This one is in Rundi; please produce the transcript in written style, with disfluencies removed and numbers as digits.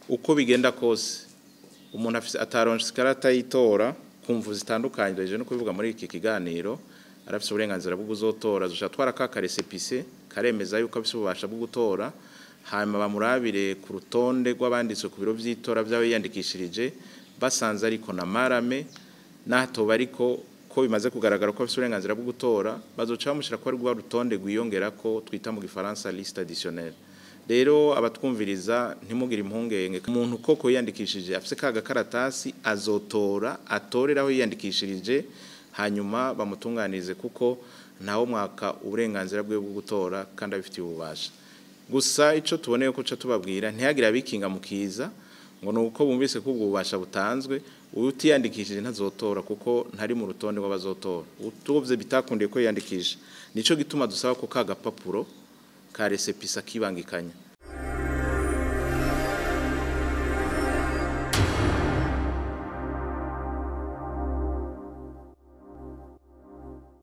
Uko bigenda kose, umuntu afise ataronse ikarata y'itora ku mvu zitandukanye duhejeje no kubivuga muri iki kiganiro, arafise uburenganzira bwo kuzotora. Azoca atwara ka récépissé karemeza yuko afise ububasha bwo gutora, hanyuma bamurabire ku rutonde rw'abanditswe ku biro vy'itora vy'aho yiyandikishirije. Basanze ariko na marame n'ahatoba, ariko ko bimaze kugaragara ko afise uburenganzira bwo gutora, bazoca bamushira ko ari rwa rutonde rwiyongerako twita mu gifaransa liste additionnelle. Rero abatwumviriza, ntimugire impungenge. Umuntu koko yiyandikishije afise ka gakaratasi azotora, atorera aho yiyandikishirije, hanyuma bamutunganirize, kuko ntawo mwaka uburenganzira bwe bwo gutora kandi abifitiye ububasha. Gusa ico tuboneye ko ca tubabwira, ntihagire abikinga mukiza ngo nuko bumvise ko ubwo bubasha butanzwe. Utiyandikishije ntazotora kuko ntari mu rutonde rw'abazotora. Utuvye bitakundiye ko yiyandikisha, nico gituma dusaba ko ka gapapuro ka récépissé kibangikanya.